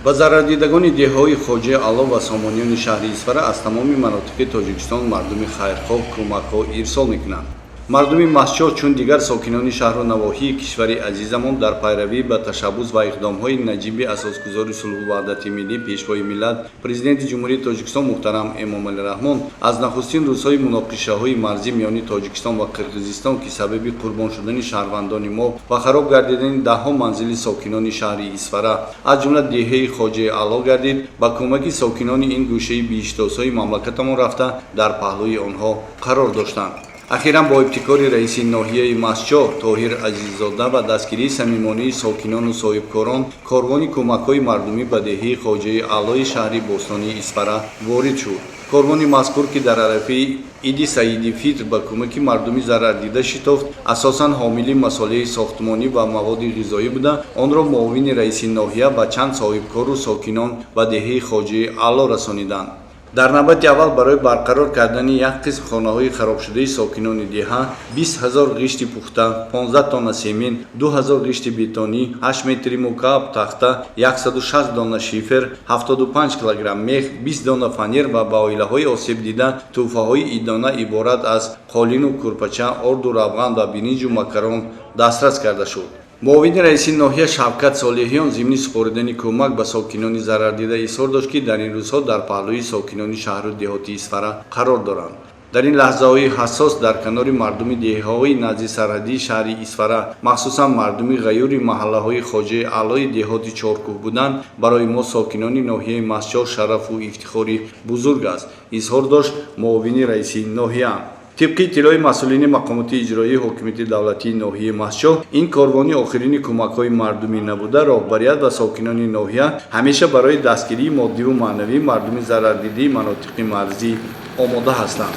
Ба зарардидагони деҳаҳои Хоҷаи Аъло ва Сомониёни шаҳри Исфара аз тамоми манотиқи Тоҷикистон мардуми хайрхоҳ кӯмакҳо ирсол мекунанд. Мардуми Мастчоҳ, чун дигар сокинони шаҳру навоҳии кишвари азизамон, дар пайравӣ ба ташаббус ва иқдомҳои наҷиби асосгузори сулҳу ваҳдати миллӣ, Пешвои миллат, Президенти Ҷумҳурии Тоҷикистон муҳтарам Эмомалӣ Раҳмон, аз нахустин рӯзҳои муноқишаҳои марзӣ миёни Тоҷикистон ва Қирғизистон, ки сабаби қурбон шудани шаҳрвандони мо ва хароб гардидани даҳҳо манзили сокинони шаҳри Исфара, аз ҷумла деҳаи Хоҷаи Аъло гардид, ба кӯмаки сокинони ин гӯшаи биҳиштосои мамлакатамон рафта, дар паҳлӯи онҳо қарор доштанд. Ахиран бо ибтикори раиси ноҳияи Мастчоҳ Тоҳир Азиззода ва дастгирии самимонаи сокинону соҳибкорон корвони кӯмакҳои мардумӣ ба деҳаи Хоҷаи Аълои шаҳри бостонии Исфара ворид шуд. Корвони мазкур, ки дар арафаи Иди Саиди Фитр ба кӯмаки мардуми зарардида шитофт, асосан ҳомили масолеҳи сохтмонӣ ва маводи ғизоӣ буда, онро муовини раиси ноҳия ва чанд соҳибкору сокинон ба деҳаи Хоҷаи Аъло расониданд. Дар навбати аввал барои барқарор кардани як қисм хонаҳои харобшудаи сокинони деҳа 20 000 ғишти пухта, 15 тонна семент, 2000 ғишти бетонӣ, 8 метри мукааб тахта, 160 дона шифер, 75 килограмм мех, 20 дона фанер ва ба оилаҳои осебдида тӯҳфаҳои идона иборат аз қолину курпача, орду равған ва биринҷу макарон дастрас карда шуд. Муовини раиси ноҳия Шавкат Солеҳиён зимни супоридани кӯмак ба сокинони зарардида изҳор дошт, ки дар ин рӯзҳо дар паҳлӯи сокинони шаҳру деҳоти Исфара қарор доранд. Дар ин лаҳзаҳои ҳассос дар канори мардуми деҳаҳои назди сарҳадии шаҳри Исфара, махсусан мардуми ғаюри маҳаллаҳои Хоҷаи Аълои деҳоти Чоркӯҳ будан барои мо, сокинони ноҳияи Мастчоҳ, шарафу ифтихори бузург аст, изҳор дошт муовини раиси ноҳия. Тибқи иттилои масъулини мақомоти иҷроии ҳокимияти давлатии ноҳияи Мастчоҳ, ин корвони охирини кӯмакҳои мардумӣ набуда, роҳбарият ва сокинони ноҳия ҳамеша барои дастгирии моддиву маънавии мардуми зарардидии манотиқи марзӣ омода ҳастанд.